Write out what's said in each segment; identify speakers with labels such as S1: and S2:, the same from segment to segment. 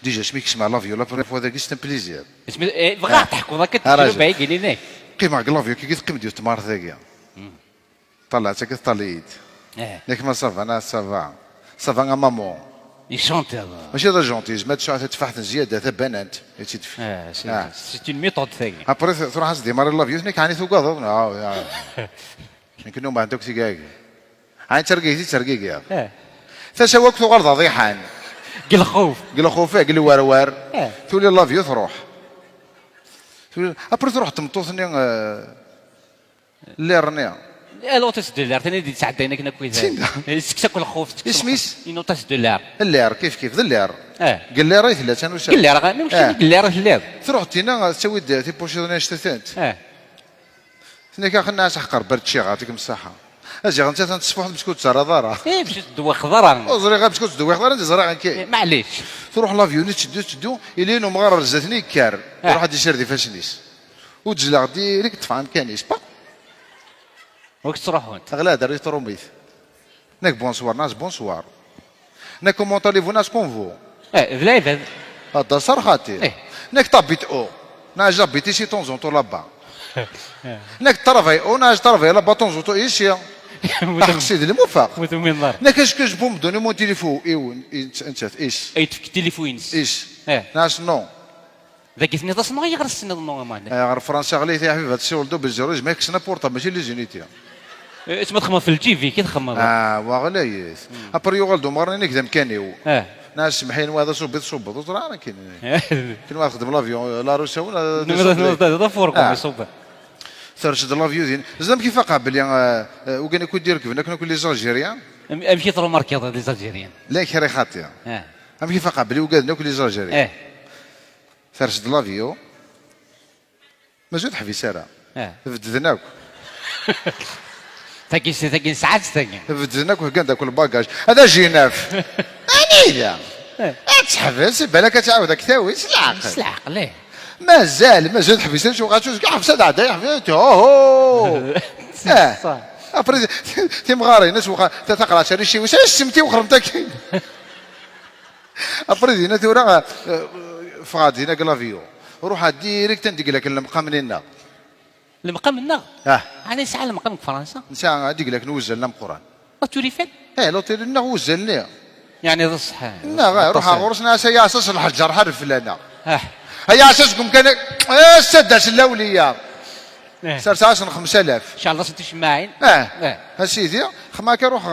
S1: Déjà سميك سمع l'avion la première fois ذاك c'est un plaisir.
S2: اسمي بغا تحكوا ذاك
S1: راجل.
S2: التجربه قال لي.
S1: قيمة l'avion كي تقيم ديال تمار ذاك طلعت كي طليت. ياك ما ça va؟ انا ça va ça va maman.
S2: يشونتي هذا.
S1: ماشي هذا gentil ما تشعر تفاحة زيادة ثبانات تدفي.
S2: اه c'est une méthode ثاني.
S1: Après تروح démarrer l'avion ثنيك عاني ثوقاض يمكن ما عندك تيكاك عاني ترقيك ترقيك يا تسواك ثوغال ضيحان.
S2: قل خوف.
S1: قال خوفه قال وار. تولي l'avion تروح après تروح تمطوثني l'air ني.
S2: L'hôtesse de l'air ثاني دي تعدينا كنا كويس. سكسك الخوف.
S1: اسميس؟
S2: Une hôtesse de l'air.
S1: L'air كيف كيف ذا l'air. قال لي راهي ثلاثة انا.
S2: قل لي راه نمشي. قل لي راه l'air.
S1: تروح تينا تسوي تي بوشي شتاتانت. ثنيك خلنا حقر برد شي يعطيكم الصحة اجي انت تنتصفح بسكوت زرا ضرا.
S2: ايه باش تدوى خضرا.
S1: زري غير بسكوت دوي خضر انت زرا كي.
S2: معليش.
S1: تروح l'avion تشدو تشدو الين مغرر زاتني كار. يروح غادي يشري دي فاشنيس وتجلا direct تفهم كانيش با.
S2: وقت تروحون.
S1: غلا دار تروميت ناك bonsoir ناس bonsoir ناك comment allez-vous ناس comment vous.
S2: اه بلايف.
S1: هذا صار خاطي. ناك t'habites où ناس j'habite ici temps en temps là-bas ناك travailles où ناس travaille là-bas temps en temps ici تحقسيد الموفق.
S2: متمين نار.
S1: ناك est-ce que je peux me donner mon téléphone ايو انت ايش.
S2: اي تفك تليفونس.
S1: ايش. ناس non.
S2: ذاك اثنين تصنع يغرس السنة normal.
S1: غير فرنسا غليت يا حبيبي هاد double zéro ما يكسنا portable ماشي les unités.
S2: اسمه تخمم في الجيفي كي تخمم.
S1: اه وغليت après يغلدو مرني نكذا مكانيو. ناس سمحين وهذا صوبيت صوبت راه كاين كاين واحد خدم l'avion لا روسيا ولا
S2: هذا فوركم. يصوب.
S1: ثرشد l'avion دين زعما كيف قابل وكان يكون دير كيف كنا كل les Algériens.
S2: امشي ترو ماركي les Algériens.
S1: لا كري خاطي. ام كيف قابل وكان ناكل les Algériens. ثرشد l'avion مازال تحفي ساره. بدلناك.
S2: تاكي تاكي ساعات تاكي.
S1: بدلناك وكان داك ال bagage هذا جيناف اني تحبس بالك تعاود كتاوي سلاق.
S2: سلاق ليه.
S1: مازال مازال تحبس شو غاتشوف كاع حبسه عدا حبس اوهو.
S2: صح.
S1: Après تيمغاري ناس وخا تقرا شري شي واش سمتي وخرمتك après دينا ثورا فغاد دينا l'avion روح direct نديك لك المقام لنا.
S2: المقام النغ.
S1: اه.
S2: انا ساعه المقام في فرنسا.
S1: نسا هذيك لك نوزل لنا قران.
S2: La tour Eiffel.
S1: اه l'hôtel نوزل.
S2: يعني ذا الصح.
S1: لا روح غرسنا يا اساس الحجر حرف لنا. هيا اساسكم كان السادة الاوليه. صار ساعة 5000.
S2: ان شاء الله ست شماعين.
S1: اه. اسيدي خما كروح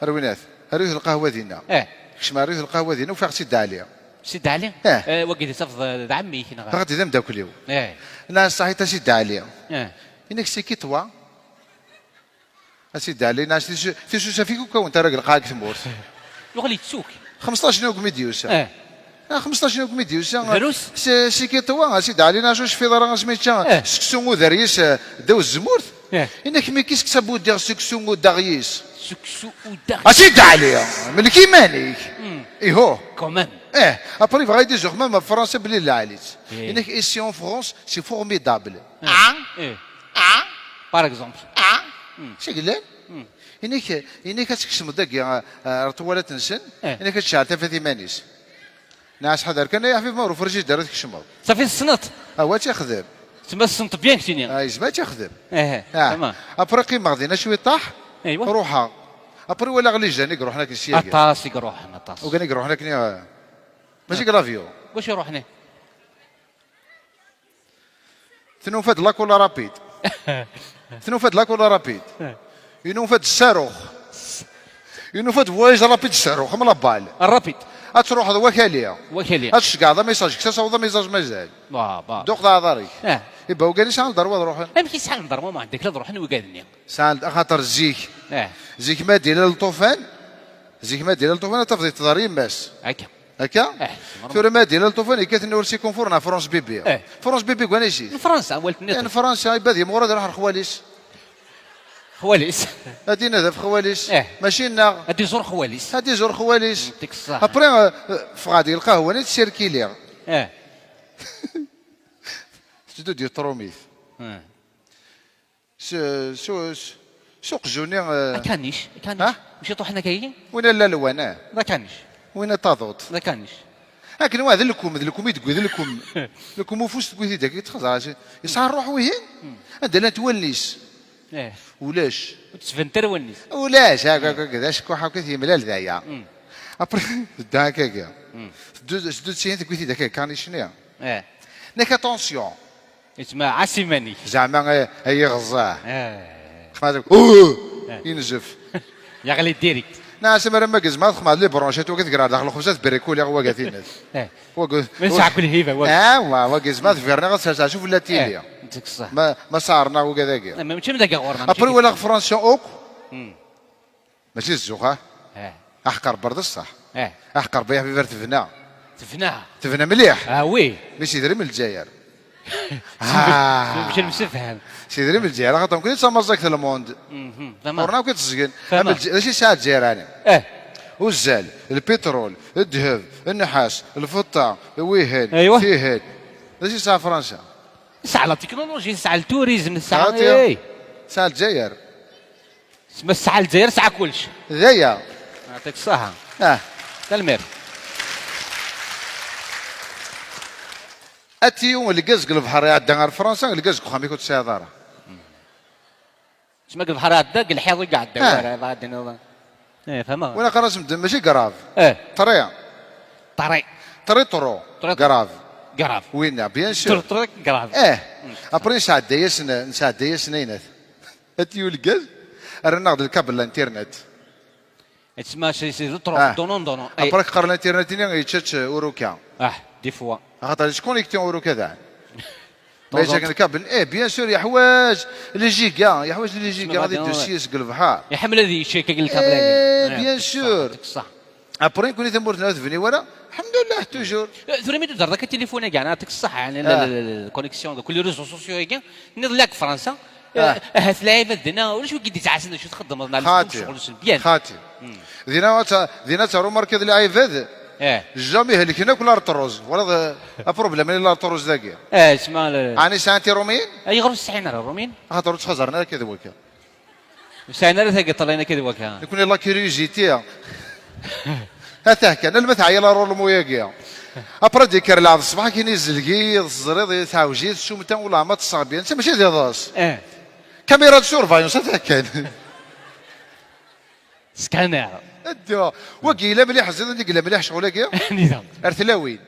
S1: روينات رويت القهوه ديالنا. كش ما رويت القهوه ديالنا وفيها سيد عليا.
S2: سيد علي.
S1: اه.
S2: وقت صف عمي كنا.
S1: غادي ذا مداكليو. لا صحيح سيد عليا. انك c'est qui toi اسيدي علي ناس تيسو سافيكو كون انت راجل قاعد ثمورت.
S2: يغلي تسوك.
S1: 15 يوم ميديوسا. 15 يوم ميديوسا.
S2: فلوس؟
S1: C'est qui toi اسيدي علي ناس في دار سميتها سكسو وداريس داو الزمورت. انك mais qu'est-ce que ça veut dire سكسو وداريس؟
S2: سكسو ودار.
S1: اسيدي علي ملكي مالك ايهو.
S2: Quand même.
S1: اه après بغا يديزوغ même فرنسا بلي لا عليت. انك ici en France c'est formidable.
S2: ايه par exemple.
S1: شي قلال انك انك تكشم داك رطوالات نسن. انك تشعل تفاتي مانيس ناس حضر كان يا حبيبي معروف رجي دار تكشمو.
S2: صافي السنط.
S1: هو تيخدم.
S2: تما السنط bien كتيني.
S1: اه يزما تيخدم.
S2: اه تمام.
S1: Après قيمة غدينا شويه طاح. روحها après ولا غلي جاني روحنا كي
S2: اطاس يروح اطاس.
S1: وكان يروحنا كني ماشي l'avion.
S2: واش يروحنا؟
S1: تنوفد la cola rapide تنوفد la cola rapide ينوفد الصاروخ ينوفد voyage rapide الصاروخ من la balle.
S2: ال rapide.
S1: تروح وكاليه.
S2: وكاليه.
S1: تشكع هذا message كسا هذا message مازال.
S2: با با.
S1: دوق ضاري. يبقى وقال لي شحال ضربه نروح.
S2: امشي شحال ضربه ما عندك لا تروح وقالني.
S1: شحال خاطر زيك. زيك ما دير الطوفان زيك ما دير الطوفان تفضي تضري ماس.
S2: هكا.
S1: هكا؟
S2: اه.
S1: ثورة ما دير الطوفان كاتنور سي كونفورنا فرونس بيبي. فرونس بيبي كوانا يجي.
S2: فرنسا ولت
S1: يعني فرنسا يبادي مورا راح الخواليس.
S2: خواليس.
S1: هادي نذهب خواليس. ماشي نا.
S2: هادي زور خواليس.
S1: هادي زور خواليس.
S2: يعطيك الصحة.
S1: Après فغادي القهوة نيت سيركيلي. تدو ديال تروميث. سو سوق جوني.
S2: كانيش كانيش. مشي طحنا كاين.
S1: وين لا لوانا.
S2: لا كانيش.
S1: وين تاضوط.
S2: لا كانيش.
S1: لكن هذا لكم لكم يدقوا لكم لكم وفوس تقول يدك يتخزر يسعى الروح وين عندنا توليس ولاش
S2: تسفنتر ونيس
S1: ولاش هكا كذا شكو حاكا ملال ذايا ابري دا هكاك دو تسين تقول يدك كان شنو ناك اتونسيون
S2: يتسمى عاسماني
S1: زعما هي غزاه ينزف
S2: يغلي ديريكت
S1: نعم مرة ما قز ما تخمع لي برونشيت وقت قرا داخل الخبزات بريكولي هو قاثين
S2: من ساعة كل هيبة
S1: وقز ما تفرنا غتسع شوف لا تيليا ما صارنا وكذا
S2: ماشي من ذاك غورنا
S1: ابري ولا فرنسا اوك ماشي الزوخ احقر برد الصح احقر بيا حبيبي تفنا
S2: تفنا
S1: تفنا مليح
S2: وي
S1: ماشي دري من الجزائر
S2: ماشي المسفهم
S1: سيدري من الجزائر خاطر كل تمازك الموند ورنا كتسجن ماشي ساعة الجزائر انا والزال البترول الذهب النحاس الفضة الويهل
S2: ايوه
S1: تيهل ماشي ساعة فرنسا
S2: ساعة la technologie ساعة ال tourisme ساعة
S1: ساعة الجزائر
S2: تسمى الساعة الجزائر ساعة كلش
S1: ذايا
S2: يعطيك الصحة تلمير
S1: اتيو الكاز البحر يعدى غير فرنسا الكاز خامي كنت سيادارة
S2: تسمى البحر عدى الحيط قاعد ايه فهمت
S1: وانا قراص ماشي grave طريق
S2: طريق
S1: طري trop grave
S2: grave
S1: وين bien sûr
S2: طري grave
S1: après نسعدي نسعدي سنينات اتيو الكاز رانا ناخذ الكابل الانترنت
S2: تسمى c'est trop donnant donnant
S1: après قرا الانترنت يتشاتش اوروكا
S2: des fois
S1: خاطر شكون يكتي اوروكا ذا ما يجاك الكابل ايه bien sûr يحواج les gigas يحواج les gigas غادي دوسيس البحر
S2: يحمل هذه الشيء الكابل
S1: ايه bien sûr
S2: صح
S1: après كون ثمورتنا تفني ولا الحمد لله toujours
S2: ثوري تهضر ذاك التليفون كاع نعطيك الصحة يعني ال connexion كل réseaux sociaux كاع نضل فرنسا هات لعيبة دينا ولا شو كي تعاسن شو تخدم
S1: خاطي
S2: bien
S1: خاطي دينا دينا تارو مركز العباد jamais هلكنا كل l'arthrose ولا problème l'arthrose ذاكي
S2: اسمع
S1: يعني ساعتي رومين
S2: اي غير السحين رومين
S1: خاطر تخزرنا كذا وكا
S2: ساعنا لا ثقة طلعنا كذا وكا
S1: يكون la curiosité هاته كان المثع يلا رول مويا après ديكر لعب الصباح كاين يزلقي الزريض تعاوجي السومتا ولا ما تصابي انت ماشي ديال راس caméra de surveillance هذا كان
S2: سكانر
S1: ادوا وقيله مليح زيد قيله مليح شغلك
S2: نظام
S1: ارثلاوين